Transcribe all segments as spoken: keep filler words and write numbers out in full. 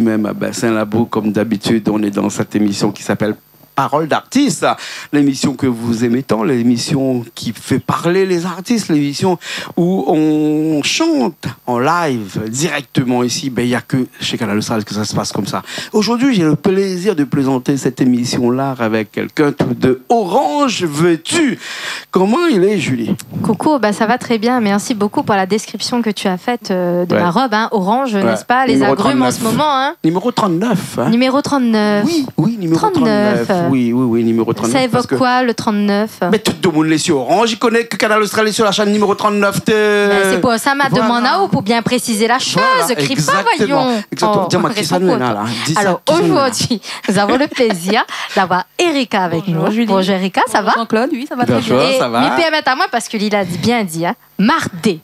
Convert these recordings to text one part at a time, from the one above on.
Même à Bassin Labou, comme d'habitude, on est dans cette émission qui s'appelle Parole d'artiste, l'émission que vous aimez tant, l'émission qui fait parler les artistes, l'émission où on chante en live directement ici. Ben, il y a que chez Kanal Austral que ça se passe comme ça. Aujourd'hui, j'ai le plaisir de présenter cette émission-là avec quelqu'un tout de orange vêtu. Comment il est, Julie ? Coucou, bah ça va très bien. Merci beaucoup pour la description que tu as faite, euh, de ma robe, hein, orange, n'est-ce pas ? Les agrumes en ce moment, hein. Numéro trente-neuf, hein. Numéro trente-neuf. Oui, oui, numéro trente-neuf. Trente-neuf. Oui, oui, oui, numéro trente-neuf, ça évoque quoi, le trente-neuf ? Mais tout le monde est sur Orange, il connaît que Kanal Austral est sur la chaîne numéro trente-neuf. Ben, c'est pour ça m'a demandé à vous, pour bien préciser la chose. Voilà, exactement. Crie pas, voyons. Exactement. Oh, dis-moi, qui ça nous est là, là ? Dis ça, qui ça nous est là ? Alors, aujourd'hui, nous avons le plaisir d'avoir Erika avec nous. Bonjour, Julie. Bonjour, Erika, ça va ? Bonjour, Jean-Claude, oui, ça va très bien. Bonjour, ça va ? Et, et permets-à moi, parce que Lila dit bien dit, hein, Mardé.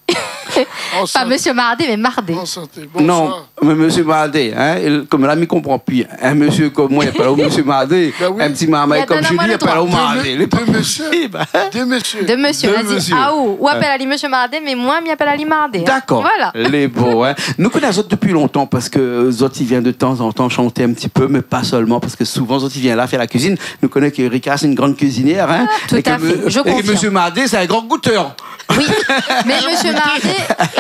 Enchanté. Pas Monsieur Mardé, mais Mardé. Enchanté. Non, bonsoir. Mais Monsieur Mardé, hein, el, konm la, mi konpran pi. Un monsieur comme moi, il appelle Monsieur Mardé. Ben oui. Un petit marmaille comme Julie, il appelle Mardé. Deux, deux messieurs. Deux messieurs. Deux messieurs. Deux messieurs. Deux messieurs. Ah, ou, ou appelle ali Monsieur Mardé, mais moi, mi appelle ali Mardé, hein. D'accord. Voilà. Lé bon, hein. Nou koné azot depuis longtemps parce que, euh, zot i vien de temps en temps chanter un petit peu, mais pas seulement, parce que souvent zot i vien la faire la cuisine. Nou koné que Erika, c'est une grande cuisinière, hein. Ah, tout à fait, je confirme. Et que me-, et que Monsieur Mardé, c'est un grand goûteur. Oui, mais Monsieur Mardé,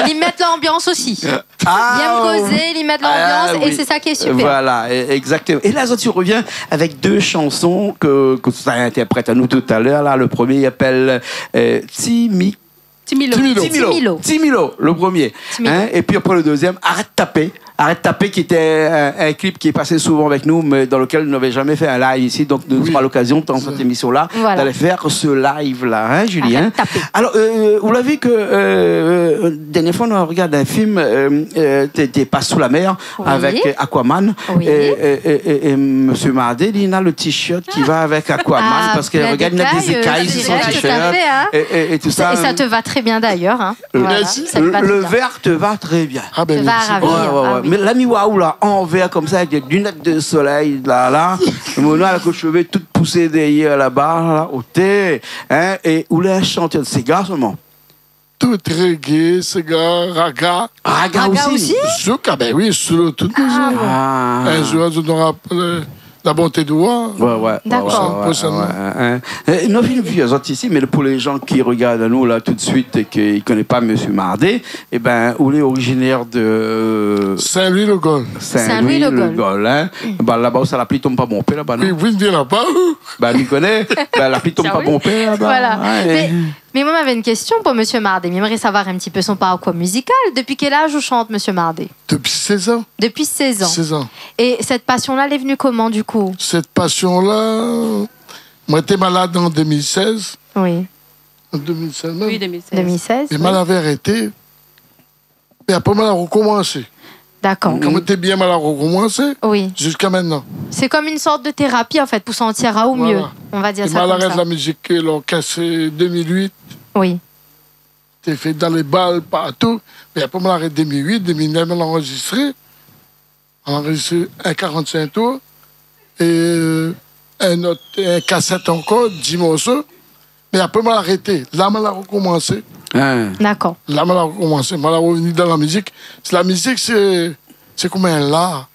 li mèt l'ambiance aussi. Ah, oui. Li èm kozé, li mèt l'ambiance, é sé sa ki lé super. Voilà, e-, exactement. Et là, tu reviens avec deux chansons que, que tu interprètes à nous tout à l'heure. Là, le premier, il appelle, euh, Timi-, Timilo. Timilo. Timilo. Timilo, le premier. Timilo. Hein, et puis après le deuxième, Arrête taper. Arrête taper, qui était un, un clip qui est passé souvent avec nous, mais dans lequel nous n'avions jamais fait un live ici. Donc, nous aurons l'occasion, dans cette émission-là, d'aller faire ce live-là, hein, Julie, hein. Arrête taper. Alors, euh, vous l'avez vu que, euh, euh, dernière fois, on a regardé un film, euh, euh, t'es, t'es pas sous la mer, avec, euh, Aquaman. Oui. Et, et, et, et, et Monsieur Mardé, il a le t-shirt qui va avec Aquaman, parce que regarde, il a des écailles sur son t-shirt, tout à fait, hein. Et, et, et tout ça, et ça te va très bien d'ailleurs, hein. Voilà, ça te va très bien. Le vert te va très bien. Ah ben, merci. Te va ravir, ouais, ouais, ouais. Ah oui. Mais la mi oi aou la, an vèr konmsa, avèk dé linèt de solèy, la, la. Mon la, le shové tout pousé dèrièr laba, la, oté, hein, é ou lé shantèr séga solman. Tout, reggae, séga, raga. Raga osi ? Raga osi ? Zouk, ah ben oui, solo, tout. Ah bon. Ah. Un jour, nou nora, euh, la bonté de voir. Ouais, ouais, ouais. D'accord. Ouais, ouais, ouais, hein. É nou fine vi azot isi, mé pou lé jan ki rogard anou la tout de suite é ki koné pa Monsieur Mardé, é ben, ou lé originaire de Saint-Louis-le-Gol. Saint-Louis-le-Gol, hein. Ba, laba ousa la pli i tonm pa bonpé, laba, non ? Oui, oui, mi vien laba. Ba, mi koné. Ba, la pli i tonm pa bonpé, laba. Voilà. Hein, é mé Mé moin, mi avé une question pou Monsieur Mardé. Mi émré savoir in ti pé son parkour mizikal. Dopi kèl az ou shant, Monsieur Mardé ? Dopi sèz an. Dopi sèz an. Sèz an. É sèt pasion-la, èl lé vni koman, du kou ? Sèt pasion-la, moin té malad an deux mille seize. Oui. An deux mille seize mèm. Oui, deux mille seize. Deux mille seize, oui. É moin lavé arété. Mé apré, moin la rokomansé. D'accord. Kom té bien, moin la rokomansé. Oui. Ziska mintnan. C'est comme une sorte de thérapie, en fait, pour sentir aou mieux. Voilà. On va dire ça comme ça. É moin la arèt la mizik, euh, lorkès, euh, deux mille huit. Oui. Té fé dan lé bal, partou. Mé apré, moin la arèt deux mille huit, deux mille neuf, moin la anrozistré. Moin la anrozistré in quarante-cinq tours. É, euh, in ot, in kasèt ankor, dix morso. Mé apré, moin la arété. La, moin la rokomansé. Hein. D'accord. La, moin la rokomansé. Moin la rovni dan la mizik. Sé la mizik, sé, sé kom in lar.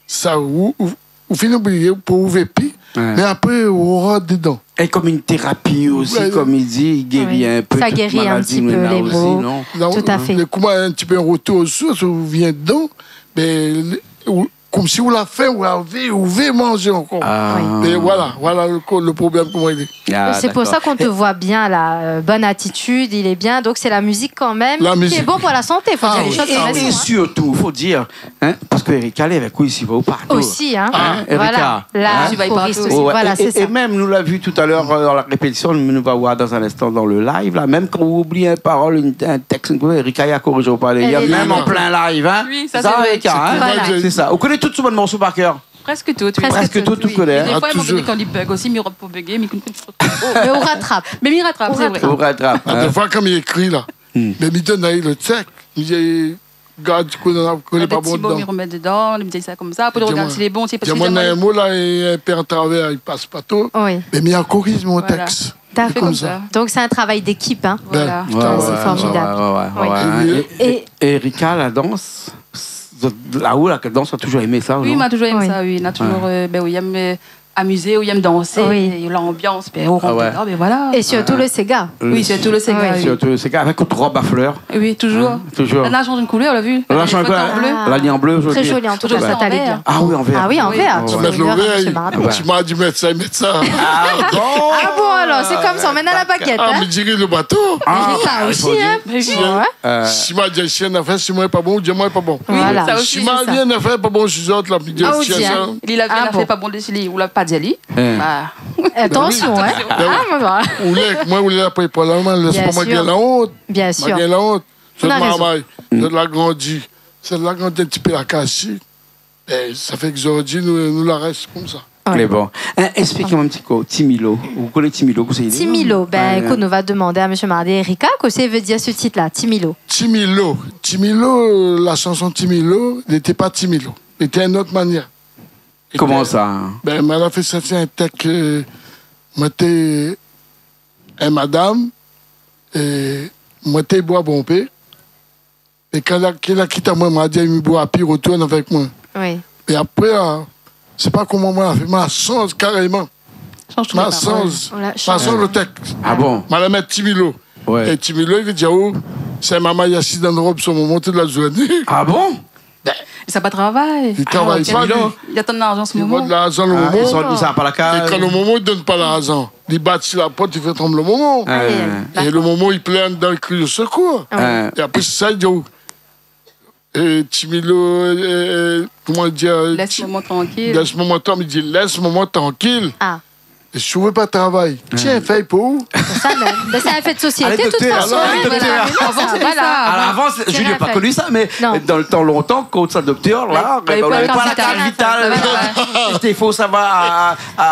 Sa, ou, ou, ou fine oublié, pou ou vé pi. Ouais. Mé apré, ou rant dedan. É kom in térapi osi, kom i di, i géri in pé tout maladi, mé la osi, non ? Oui. Ça guérit un petit peu les maux. Tout à fait. Lé, koman, in ti pé in rotour sou, sou ou vien dedan, mé lé, ou, Kom si ou la fin, ou la anvi, ou vé manzé ankor. Ah. Oui. É voilà, voilà le ko-, le problèm, koman i lé. Ah, d'accord. C'est pour ça qu'on te voit bien, là, euh, bonne attitude, il est bien, donc c'est la musique quand même qui est bon pour la santé, faut dire les choses comme elles sont, hein. La mizik. Ah oui. É, é sirtou, fo dir, hein, parske Erika lé avèk ou isi, ou partou. Aussi, hein. Hein, Erika, hein ? Voilà, la korist osi. Ouais, voilà, sé sa. É, é mèm, nou la vi talèr, euh, dan la répétision, nou va voir dan in instan dan le live, la, mèm kan ou oubli in parol, in, in tèks, Erika i korij aou, parske li lé mèm an plin live, hein. Oui, sa, sé vré. Erika, hein ? Voilà. Sé sa. Ou koné tout son bann morso par kèr ? Prèsk tout, oui. Prèsk tout, ou koné, hein. Prèsk tout, oui. É défoi, moin, kan li bug osi, mi rant pou bugé, mi koné pa tro. Mé ou ratrap. Mé mi ratrap, sé vré. Ou ratrap, hein. Ah, défoi, kan mi ékri, la, mé mi donn ali le tèks, mi di, gard, ou koné, ou koné pa bon dedan. In ti mo, mi romèt dedan, mi di sa konmsa, pou rogard si lé bon, si lé pa bon. Di amoin, di amoin, néna in mo la, é in pé an travèr, i pas pa tro. Oui. Mé mi korij mon tèks. Voilà. D'accord. Sé konmsa. Donc, c'est un travail d'équipe, hein. Ben, voilà. Ouais, ouais, ouais, ouais. C'est formidable. Oui. É, é Erika, la dans, Zot, la ou la, ke dans, ou la toujour èm sa, non ? Oui, ma toujour èm sa, oui. Na toujour, euh, bin oui, èm, euh, amizé, ou èm dansé, é lanbians, bin, ou rant dedan, bin voilà. É sirtou le séga. Oui, sirtou le séga, oui. Sirtou le séga, avèk out rob a flèr. Oui, toujour. Toujour. La, la shanj in koulèr, ou la vu ? La shanj in koulèr. Blé. La ni an blé zordi. Tré zoli, an tou ka, sa té alé bien. Ah oui, an vèr. Ah oui, an vèr. Mèt lo vèr, si ma di mèt sa, i mèt sa. Ah bon ? Ah bon, alor, sé konmsa, ou mèn a la bagèt, hein ? Ah, mi dirij lo bato. Erika osi, hein ? Si ma di si in nafèr, si moin lé pa bon, ou di amoin lé pa bon. Voilà. Si ma di in nafèr lé pa bon si zot la, mi di si sa. Li la vi in nafèr pa bon dsi li, ou la pa di ali. Atansion, hein. Bin oui. Ah, bin voilà. Ou lé, moin, ou lé la, pa la, moin, lès pa moin gingn la ont. Bien sûr. Moin gingn la ont. Zot la grandi. Zot la grandi in ti pé la kasi. É sa fé ke zordi nou, nou la rès konmsa. Ouais. Mé bon. Hein, èksplik amoin in ti kou, Timilo. Ou koné Timilo, kosa i lé ? Timilo, bin, ékout, nou va demandé a Monsieur Mardi é Erika, kosa i vé dir se tit-la, Timilo ? Timilo. Timilo, la shanson Timilo, lété pa Timilo. Lété in not manièr. Koman sa ? Bin, moin la fé sa, sé in tèks, euh, moin té in madam, é moin té boir bonpé. É kan la, kan la kit amoin, ma di, mi boir pi, retourn avèk moin. Oui. É apré, ah, sé pa koman moin la fé, ma shanj karéman. Shanj tout lé parol. Ma shanj, ma shanj lo tèks. Ah bon ? Ma la mèt Timilo. Ouais. É Timilo, i vé dir, oh, sé momon i asiz dan rob son momon tout la zourné. Ah bon ? Bin, sa pa travay. Li travay pa, li. Li atann larzan son momon. Li vot larzan lo momon. Ah, li sort, li sort pa la kaz. É kan lo momon i donn pa larzan, li bat si la port, li fé tranm lo momon. Aïe, aïe, aïe. É lo momon i plèr andan, i kri o sekour. Ah oui. É apré sa, i di, oh, euh, Timilo, euh, euh, koman dir, lès momon trankil. Lès momon tran-, i di, lès momon trankil. Ah. É si ou vé pa travay, tiens, fèy pou ou. Sa mèm. Bin, sé in fé de sosiété, de tout fason. Alé, doktèr, hein, doktèr. Voilà. Avan, sété sa. Voilà. Avan, sé, Julie la pa koni sa, mé dan le tan lontan, kan sa doktèr la, bin, ou lavé pa la kart vital. Voilà. Sété, fo sava a, a,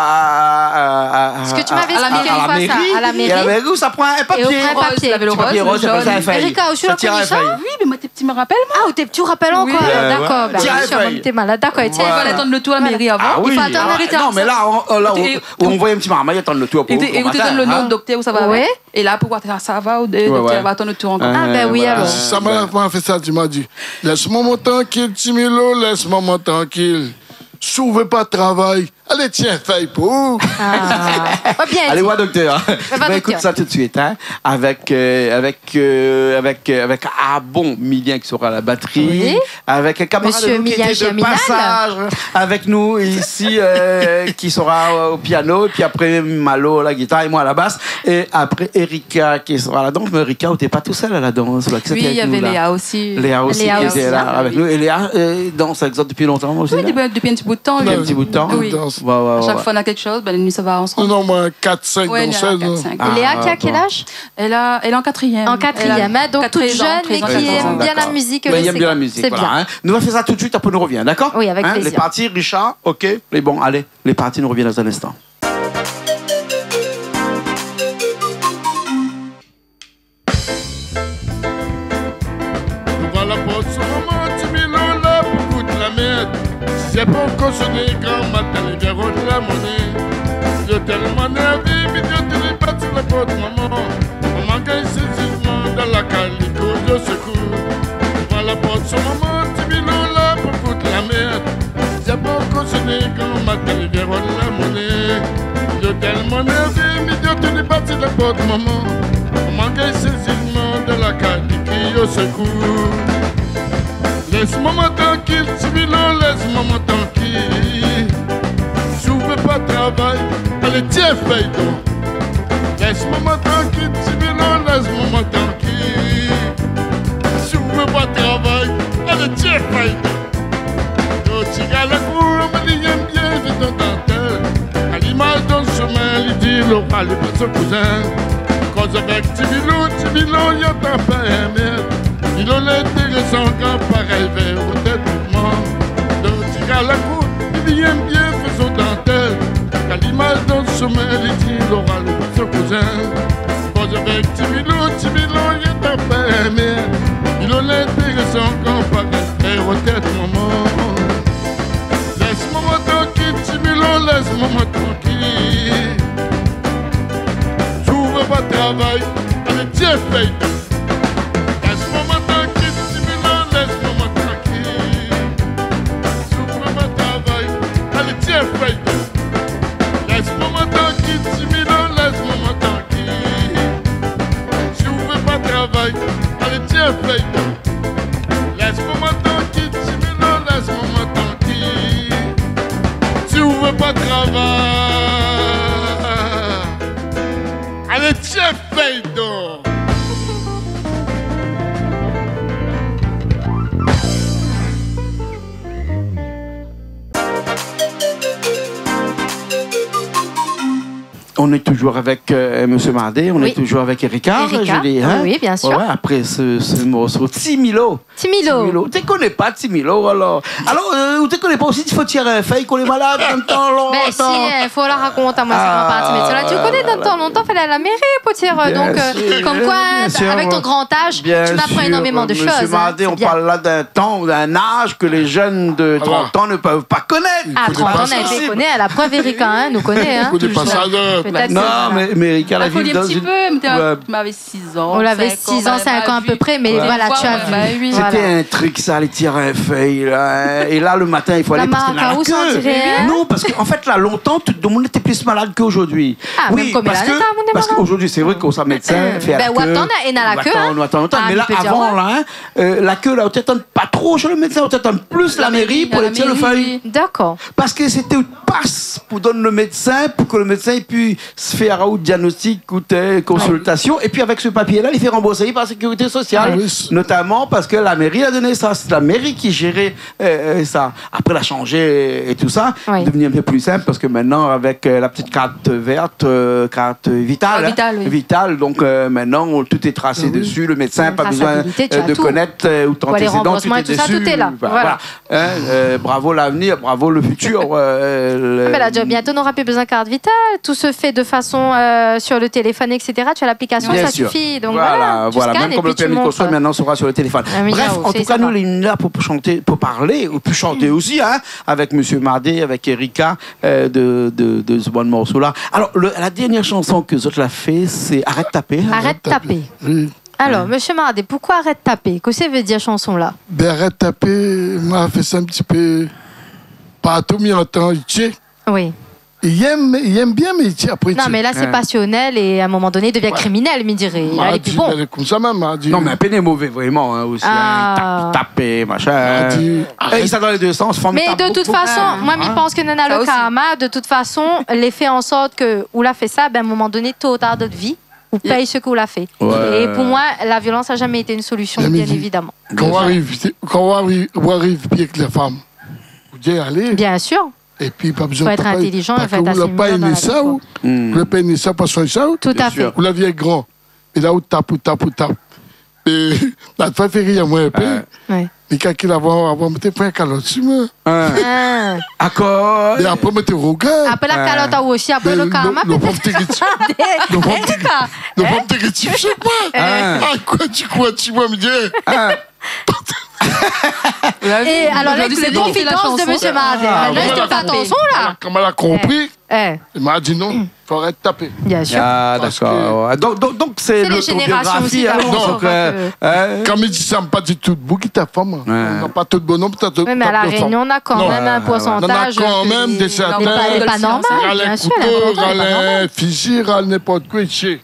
a la méri. Sak ou la èksplik in foi sa, a la méri. É a la méri, ou sa pran in papié. É ou pran in papié. Ti papié roz, sa i apèl sa in fèy. Erika, ou la koni sa ? Oui, mé moin té pti, mi rapèl, moin. Ah, ou té pti, ou rapèl ankor. Oui. Alor, dakor, bin, moin té malad. Dakor, tiens, voilà. Voilà. Fo atann lo tour la méri avan. Ah oui. I fo atann lo tour. Ah non, mé la, on, la, on, ou anvoy in ti marmay atann lo tour pou ou, é ou té donn lo nom doktèr, ou sava avèk. Ouais. É la, pou voir sa va, ou doktèr va atann lo tour ankor. Ah, bin oui, alor. Sa, ma, ma fé sa, ti ma di, lès momon trankil, Timilo, lès momon trankil. Si ou vé pa travay, alé, tiens, fèy pou ou. Ah. Bien dit. Alé voir doktèr. Bin, ékout sa tout de suite, hein, avèk, euh, avèk, euh, avèk, euh, avèk Abon Milien ki sera a la batri, avèk in kamarad de nou ki lété de pasaz avèk nou isi, euh, ki sera, euh, o piano, épi apré Malo a la gitar é moin a la bas, é apré Erika ki sera a la dans. Mé Erika, ou té pa tousèl a la dans, la, ki té avèk nou la ? Oui, navé Léa osi. Léa osi ki lété la avèk nou. É Léa, euh, dans avèk zot dopi lontan osi, la ? Oui, dopi, dopi in ti bout tan. Dopi in ti bout tan. Oui. Ouais, ouais, ouais. Shak foi na kékshoz, bin, nou sava ansanm. Non, non, moin, kat, sink dansèz, non ? Ouais, nou lé a kat, sink. Ah, bon. É Léa, ki, a kèl az ? Èl la, èl lé an katrièm. An katrièm, hein, donk tout jeune, mé ki èm bien la mizik, le séga. Èl la trèz an, katorz an. Mé èl èm bien la mizik, voilà, hein. Nou va fé sa tout de suite, apré nou revien, dakor ? Oui, avèk plézir. Hein, lé parti, Richard, OK, lé bon, alé, lé parti, nou revien dan in instan. Ouv la port son momon, Timilo la pou fout la mèrd. Si sé pankor soné, gran matin li vien rod la moné. Li lé tèlman nèrvé, mi di aou, té li bat si la port momon. Momon gingn sézisman dan la kaz, li koz o sekour. Ouv la port son momon, Timilo la pou fout la mèrd. Si sé pankor soné, gran matin li vien rod la moné. Li lé tèlman nèrvé, mi di aou, té li bat si la port momon. Momon gingn sézisman dan la kaz, li kri o sekour. Lès momon trankil, Timilo, lès momon trankil. Si ou vé pa travay, alé, tiens, fèy don. Lès momon trankil, Timilo, lès momon trankil. Si ou vé pa travay, alé, tiens, fèy don. Lo ti gars la kour, mé li èm bien fé son dantèl. A limaz dan shomin, li di lo roi lé pa son kouzin. Koz avèk Timilo, Timilo, i antann pa in mèrd. Timilo lé intérésan, gran parèy vèr o tèt mouvman. Lo ti gars la kour, li èm bien fé son dantèl. A limaz dan shomin, li di lo roi lé pa son kouzin. Koz avèk Timilo, Timilo, i antann pa in mèrd. Timilo lé intérésan, gran parèy vèr o tèt mouvman. Lès momon trankil, Timilo, lès momon trankil. Si ou vé pa travay, alé, tiens, fèy don. Lès momon trankil, Timilo, lès momon trankil. Hey, donc. On est toujours avec, euh, Monsieur Mardé, on est toujours avec Erika, Erika, Julie, hein ? Oui, oui, bien sûr. Ouais, ouais, après ce, ce morceau, Timilo. Timilo. Timilo. Ou té koné pa Timilo, alor ? Alor, euh, ou té koné pa osi, i fo tir in fèy kan lé malad, dan tan lontan. Ben si, hein, fo la rakont amoin, sé pa parti, mé sa la, ou koné, dan tan lontan, falé alé la méri pou tir, euh, donk, euh, konm koi, hein, avèk ton gran az, tu m'apprends énormément de choses, hein. Bien sûr, bien sûr, Monsieur Mardé, on parle là d'un temps, d'un âge que les jeunes de trente ans ne peuvent pas connaître. Ah, trant an, i koné, la prèv, Erika, hein, nou koné, hein. Pétèt. Non, mé, mé Erika la viv dan in... Ou lavé six ans, cinq ans à peu près, mais voilà, tu as vu. C'était un truc, ça, aller tirer un feuille, là, hein. Et là, le matin, il faut aller parce qu'il y en a la queue. Non, parce qu'en fait, là, longtemps, tout le monde était plus malade qu'aujourd'hui. Ah, oui, même comme parce que, parce qu'aujourd'hui, c'est vrai qu'on s'en médecin, fait la queue. Ben, ou atann, néna la queue, hein. Ou atann, ou atann, ou atann. Ah, mais là, avant, là, hein, euh, la queue, là, ou té atann pa tro chez le médecin, ou té atann plus la mairie pour aller tirer le feuille. D'accord. Parce que c'était une passe pour donner le médecin, pour que le médecin puisse faire un diagnostic ou telle consultation. Et puis avec ce papier-là, il fait rembourser par la sécurité sociale. Ah oui. Notamment parce que la mairie a donné ça. C'est la mairie qui gérait, euh, euh, ça. Après, elle a changé et tout ça. Oui. C'est devenu un peu plus simple parce que maintenant, avec, euh, la petite carte verte, euh, carte vitale, hein, vitale, oui, vitale, donc, euh, maintenant, tout est tracé dessus. Le médecin n'a pas besoin, euh, de connaître, euh, ou ton antécédent, tout est dessus. Pour les remboursements et tout ça, tout est là. Voilà. Voilà. Hein, euh, bravo l'avenir, bravo le futur, euh, le... Ah, ben là, déjà, bientôt, on n'aura plus besoin de carte vitale. Tout se fait de façon, euh, sur le téléphone, et cetera. Tu as l'application, ça suffit. Bien sûr. Donc voilà, tu scannes et puis tu montres. Voilà, voilà. Même comme le permis de construire, maintenant, sera sur le téléphone. Ah, mais... Bref, en tout cas, nous, on est là pour chanter, pour parler, ou pour chanter aussi, hein, avec Monsieur Mardé, avec Erika, euh, de, de, de ce bon morceau-là. Alors, le, la dernière chanson que zot la fait, c'est Arèt tapé, hein. Arèt tapé. Oui. Alor, Monsieur Mardé, pourquoi Arèt tapé ? Kosa i vé dir shanson-la ? Ben, Arèt tapé, moin la fé sa in ti pé partou, mi antann, tu sais. Oui. I èm, i èm bien, mé ti, apré... Non, mé la, sé pasionèl é a in moman doné, i devien kriminèl, mi diré. Moin la di, lé konmsa mèm, moin la di. Non, mé in pé lé mové vréman, hein, osi, hein. Ah. Tap, tapé, machin. Moin la di, arèt. É sa dan lé dé sans, fanm i tap bokou. Mé de tout fason, moin, mi pans ke néna le karma. De tout fason, lé fé an sort ke ou la fé sa, ben, a in moman doné, to ou tar, dan out vi, ou pèy sak ou la fé. Ouais. É pou moin, la violans la zamé été in solision, bien évidaman. Kan ou ariv, kan ou ariv, ou ariv bien èk la fanm, ou di alé. Bien sûr. Épi pa bezoin... Fo èt intélijan, fo èt asé mir dan la vi, koi. Ou la pa èm sa, ou la pa èm sa, pa soign sa. Tout à fait. Ou la vi gran. É la ou tap, ou tap, ou tap. É la, sa i fé rir amoin in pé. Ouais. Mé kan li la voi, avan, mi té pran in kalot si moin. Hein. Akor. É apré, mi té rogard. Apré la kalot aou osi, apré le karma, pétèt. Lo fanm té ri dsi... Lo fanm té ri, lo fanm té ri dsi, mi sé pa. Hein. Ah, koi, tu crois, tu vois, mi di. Hein. É alor la, zordi sé konfidans de Monsieur Mardé. Ah, ouais. Mintnan, fé atansion, la. Voilà, kan moin la konpri, moin la di non. Fo arèt tapé. Bien sûr. Ah, d'accord. Donk, donk, donk, sé lé zénérasion osi, hein. Kan mi di sa, mi pa di tout boug i tap fanm, hein. Ouais. Néna pa tout bonom i tap fanm. Oui, mé a La Rényon, néna kan mèm in poursantaz... Non, non, néna kan mèm dé sèrtin. Lé pa, lé pa normal, bien sûr, lé pa normal. Ral kouto, ral fizi, ral ninport koi, tu sais.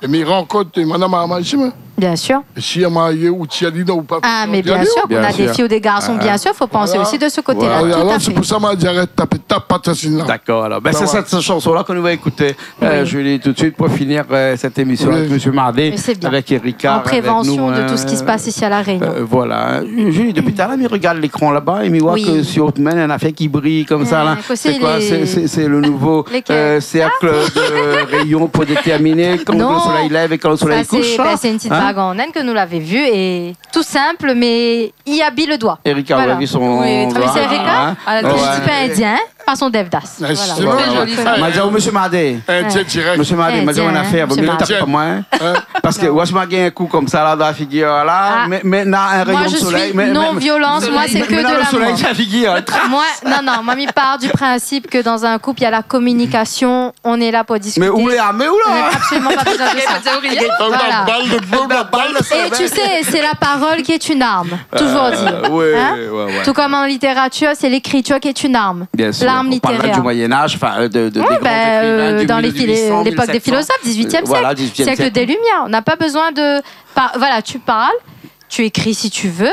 É mi rankont madam, madam isi, moin. Bien sûr. É si lé marié ou ti ali, non, ou pa... Ah, mé bien sûr, k'ou na dé fiy ou dé garson, bien sûr, fo pansé osi de se koté-la. Voilà. Tout à fait. Alor, sé pou sa moin la di arèt tapé, tap pa tazine la. D'accord, alors. Ben, c'est cette chanson-là que nous va écouter, euh, Julie, tout de suite pour finir, euh, cette émission avec Monsieur Mardé, avec Erika, avec nous, hein. Oui. Mais c'est bien. En prévention de tout ce qui se passe ici à La Réunion. Euh, voilà. Julie, depuis tout à l'heure, mi rogard lékran laba é mi voi ke si out min néna in afèr ki briy konmsa la. Hein, kosa i lé ? C'est quoi ? C'est, c'est, c'est le nouveau, euh, cercle de rayon pour déterminer quand le soleil lève et quand le soleil couche, hein ? Non. Sa sé, ben, sé in ti bag an Inde ke nou lavé vu é tou sinp, mé i abiy le doi. Voilà. Erika, ou la vi son doi, hein ? Oui, très bien. Erika, in ti pé indien, fason Devdas. Voilà. Très joli, ça. Madame, Monsieur Mardé. Indien direct. Monsieur Mardé, madame, in afèr, vo myé tap pa moin, hein. Hein ? Parske ou sa gingn in kou konmsa la, dan la figir la, mé, mé na in rayon de solèy, mé, mé, mé, mé non, le solèy, sa figir, hein. Moi, je suis non-violence. Moi, c'est que de la... Moi, non, non, moi, mi par du principe que dans un couple, il y a la communication, on est là pour discuter. Mé ou lé armé ou la ? On n'a absolument pas besoin de ça. Voilà. Bal de, bal de, bal de... Et tu sais, c'est la parole qui est une arme, toujours dire. Euh, ouais, ouais, ouais. Hein ? Tout comme en littérature, c'est l'écriture qui est une arme. Bien sûr. L'arme littéraire. On parle là du Moyen Âge, enfin, euh, de, de, des grands écrivains du milieu du huit cents, mille sept cents. Ouais, ben, euh, dans les phil-, l'époque des philosophes, dix-huitième siècle. Euh, voilà, dix-huitième siècle. Siècle des Lumières. On n'a pas besoin de, par-, voilà, tu parles, tu écris si tu veux.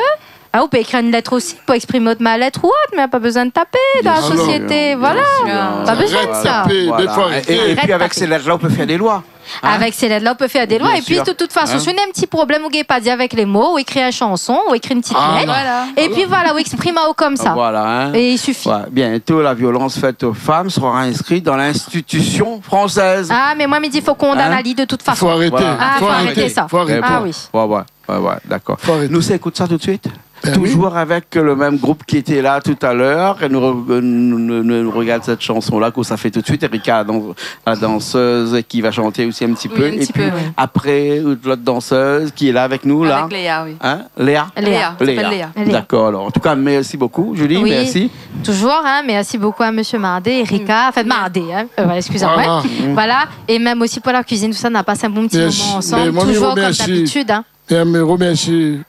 Hein, ou pé ékrir in lèt osi pou éksprim out mal-èt ou ot, mé pa bezoin tapé dan la sosiété, voilà. Bien sûr, bien sûr. Pa bezoin de sa. Arèt tapé, voilà. Dé foi. Et, et puis avec ces lettres-là, on peut faire des lois. Hein ? Avèk sé lèt-la, ou pé fé dé loi. Bien sûr. Épi, de tout fason, si ou néna in ti problèm, ou gingn pa di avèk lé mo, ou ékri in shanson, ou ékri in ti lèt. Ah, voilà. Épi voilà, ou éksprim aou konmsa. Voilà, hein. É i sifi. Ouais, bientôt, la violence faite aux femmes sera inscrite dans l'institution française. Ah, mé moin, mi di, fo kondann ali de tout fason. Fo arété. Voilà. Ah, fo arété sa. Fo arété. Ah oui. Ouais, ouais. Ouais, ouais, d'accord. Fo arété. Nou sa ékout sa tout de suite. Ben oui. Toujours avec le même groupe qui était là tout à l'heure. Et nous re-, euh, nous, nous, nous regarde cette chanson-là, que ça fait tout de suite. Erika, la dan-, la danseuse, qui va chanter aussi un petit peu. Oui, un petit peu, oui. Et puis après, l'autre danseuse qui est là avec nous, là. Avec Léa, oui. Hein ? Léa ? Léa. Léa, ça s'appelle Léa. Léa. D'accord, alors. En tout cas, merci beaucoup, Julie. Oui. Merci. Toujours, hein, merci beaucoup à Monsieur Mardé, Erika, enfin, Mardé, hein, euh, voilà, excusez-moi. Voilà. Voilà. Et même aussi pour la cuisine, tout ça, nou la pas in bon ti moman ansanm, toujours comme d'habitude, hein. Merci. Mé moin, mi remèrsi É mi remèrsi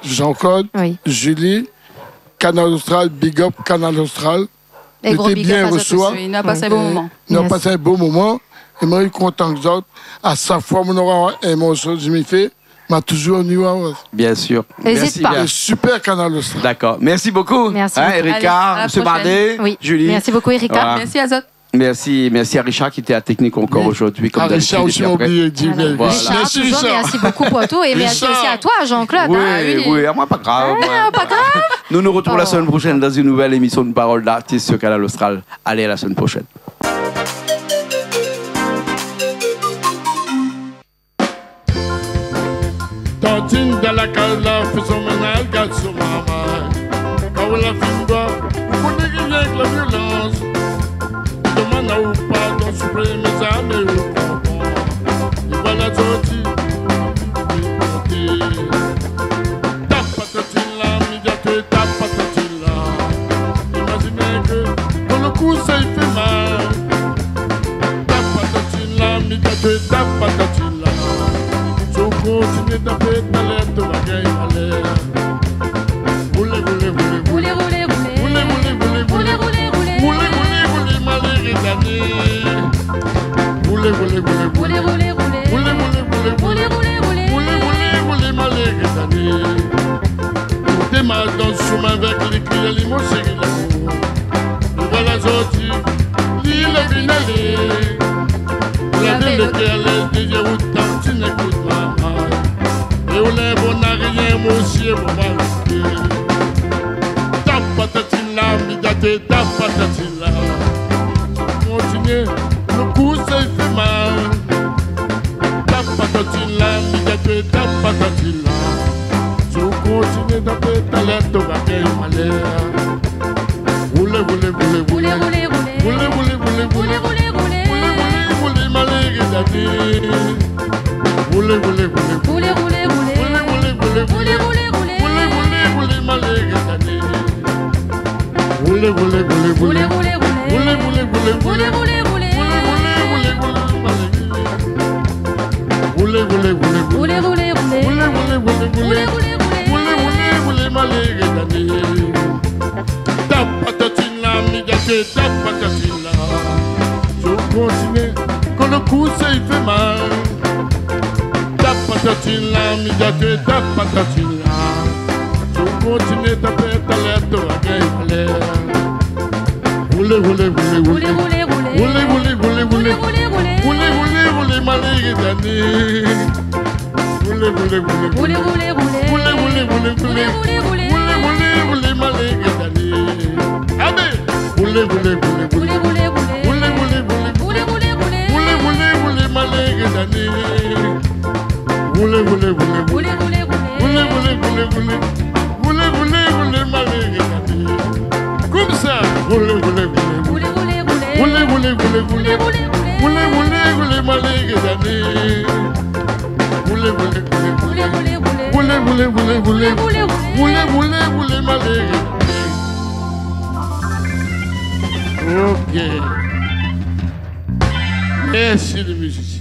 Jean-Claude, Julie, Kanal Austral, big up Kanal Austral. Oui. É gro big up azot osi. Lété bien resoi. Oui, nou la pas in bon moman. É nou la pas in bon moman. Merci. É moin, mi lé kontan ke zot, a shak foi nou nora in morso di mi fé, ma touzour ni oir. Bien sûr. Ézit pa. Merci bien. É super Kanal Austral. D'accord. Merci beaucoup. Merci beaucoup. Hein, Erika, Monsieur Mardé, Julie. Allez, à la prochaine. Oui. Merci beaucoup, Erika. Voilà. Merci azot. Merci, merci à Richard qui était à la technique encore aujourd'hui, comme d'habitude. Oui. Ah, Richard osi, ma oublié di, mé Richard, merci, Richard. Voilà. Richard, toujours, merci beaucoup pour tout. Et merci aussi à toi, Jean-Claude, hein, oui. Oui, oui, ah, moin, pas grave, moin. Ah, pas grave. Nous nous retrouvons la semaine prochaine dans une nouvelle émission de Parole d'artiste sur Kanal Austral. Allez, à la semaine prochaine. Tantine dan la kaz la, fé son ménaz, gard son marmay. Kan ou la fine bwar, ou koné rienk la violans. Domann aou pardon, souplé, mézami, ou konpran. É voilà, sorti, ou pé monté. Tap pa tantine la, mi gingn toué, tap pa tantine la. Imazine ke, kan lo kou sa i fé mal. Tap pa tantine la, mi gingn toué, tap pa tantine la. Si ou kontinié tapé, talèr ou va gingn malèr. Roulé, roulé, roulé, roulé. Roulé, roulé, roulé. Roulé, roulé, roulé, roulé. Roulé, roulé, roulé, maléré dané. Roulé, roulé, roulé, roulé. Roulé, roulé, roulé. Roulé, roulé, roulé, roulé. Roulé, roulé, roulé, maléré dané. Ou démar dan shomin avèk lé kri, li mon shéri lamour. Li voilà sorti, li la vin alé. Lavé lo kèr, lé dézyé, ou tantine ékout marmay. É ou lé bon, na rien, mon sié, mon mal. Tap pa tantine la, mi gingn toué, tap pa tantine la. Kontinié, lo kou sa i fé mal. Tap pa tantine la, mi gingn toué, tap pa tantine la. Si ou kontinié tapé, talèr ou va gingn malèr. Roulé, roulé, roulé, roulé. Roulé, roulé, roulé. Roulé, roulé, roulé, roulé. Roulé, roulé, roulé, maléré dané. Roulé, roulé, roulé, roulé. Roulé, roulé, roulé. Roulé, roulé, roulé, roulé. Roulé, roulé, roulé, maléré dané. Roulé, roulé, roulé, roulé. Roulé, roulé, roulé. Roulé, roulé, roulé. Roulé, roulé, roulé, maléré. Roulé, roulé, roulé, roulé. Roulé, roulé, roulé. Roulé, roulé, roulé, roulé. Roulé, roulé, roulé. Roulé, roulé, roulé, maléré dané. Tap pa tantine la, mi gingn toué, tap pa tantine la. Si ou kontinié, kan lo kou sa i fé mal. Tap pa tantine la, mi gingn toué, tap pa tantine la. Si ou kontinié tapé, talèr ou va gingn malèr. Roulé, roulé, roulé, roulé. Roulé, roulé, roulé. Roulé, roulé, roulé, roulé. Roulé, roulé, roulé, maléré dané. Roulé, roulé, roulé, roulé. Roulé, roulé, roulé. Roulé, roulé, roulé, roulé. Roulé, roulé, roulé. Roulé, roulé, roulé, maléré dané. Amèn. Roulé, roulé, roulé, roulé. Roulé, roulé, roulé. Roulé, roulé, roulé, roulé. Roulé, roulé, roulé. Roulé, roulé, roulé, maléré dané. Roulé, roulé, roulé, roulé. Roulé, roulé, roulé. Roulé, roulé, roulé, roulé. Roulé, roulé, roulé, maléré dané. Konmsa. Roulé, roulé, roulé, roulé. Roulé, roulé, roulé. Roulé, roulé, roulé, roulé. Roulé, roulé, roulé, maléré dané. Roulé, roulé, roulé, roulé. Roulé, roulé, roulé. Roulé, roulé, roulé, roulé. Roulé, roulé, roulé. Roulé, roulé, roulé, maléré. Ok. Mèrsi lé mizisien.